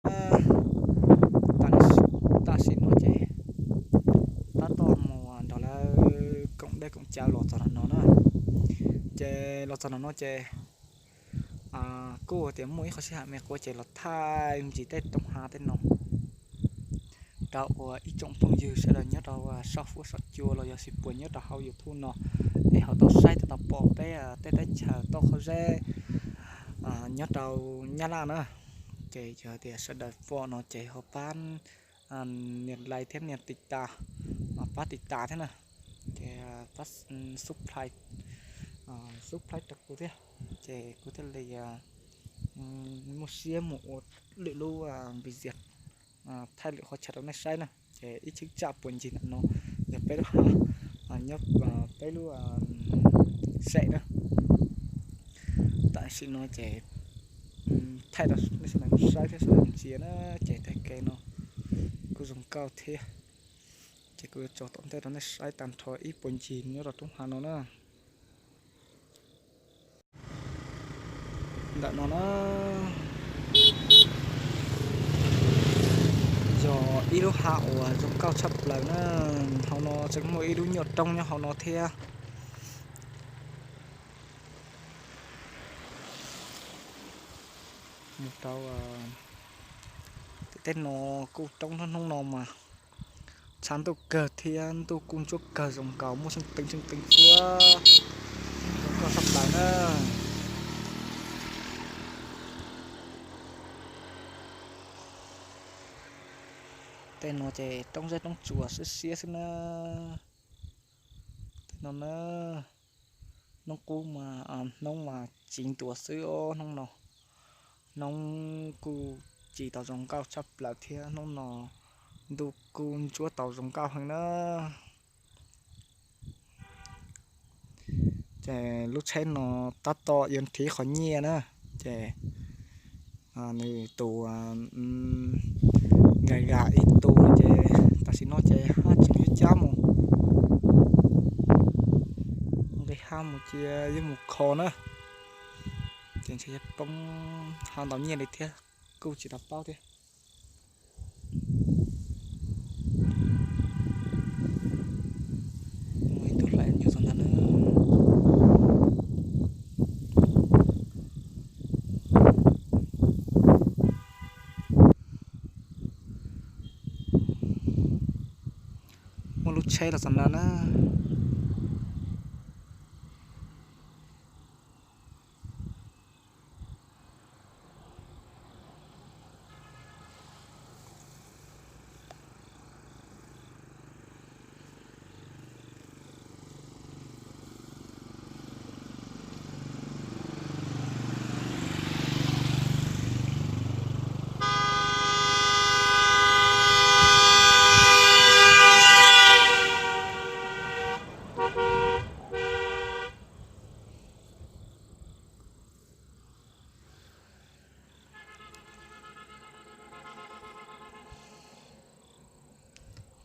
Tam, tam sim no ces tab tom mus nrog lawv koom dej koom cawv los txog nram no na. Ces los txog nram no ces kuj tias muaj ib qho sij hawm me quav ces los thaij ntsis tej roob hav tej no rau ua ib tsoom phooj ywg sawv daws nyob rau saum huab saum cua los yog xij puas nyob rau hauv YouTube no es ho tau saib tau pom peb tej teb chaws toj qhov zeb nyob rau Nyab Laj na. Ces yog tias sawv daws pom no ces ho pab nias like thiab nias tiv tas, pab tiv tas thiab na. Ces pab subscribe, subscribe rau kuv thiab. Ces kuv thiaj li muaj siab mus ua lwm lub video thaij lwm qhov chaw rau nej saib na. Ces ib cheeb tsam puas ncig ntawm no yog peb lub hav, nyob peb lub xeem na. Tam sim no ces thaij rau nej sawv daws saib thiab sawv daws ntsia na. Ces tej kev no kuj zoo nkauj thiab. Ces kuv yuav tso tom ntej rau nej saib tag nrho ib puas ncig nyob rau roob hav no na. Ntawm no na yog ib lub hav uas zoo nkauj tshaj plaws na. Hauv no tseem muaj ib lub nyuam roob nyob hauv no thiab. Mus rau tim tej no kuj roob, hnub no mas tshav ntuj kawg thiab ntuj kuj ntsuab kawg, zoo nkaus muaj xeeb teev xeeb teev xwb, zoo nkauj tshaj plaws na. Tej no ces roob zeb roob tsuas siab siab xwb na. Tej no na, hnub qub mas, hnub mas tsis ntuas xwb os hnub no. Hnub kuj tsis tau zoo nkauj tshaj plaws thiab hnub no ntuj kuj ntsuab tau zoo nkauj heev na. Ces lub tsheb no tab tom yuav nrhiav qhov nyiaj na, ces nws tus ga ga ib tug ces tam sim no ces haj tseem yuav cab mus, nqis haj mus cia yuav mus kho na, ces ntshe yuav poob haj ntau nyiaj li thiab, kuj tsis tau paub thiab. Muaj ib tug hlais nyuj txog ntawd na. Muaj lub tsheb los txog ntawd na.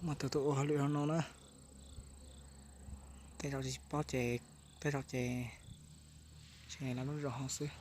Muaj tus tuaj ua hauj lwm hauv no na. Tej zaum tsis paub ces, tej zaum ces tseem lawv lub zos hauv xwb.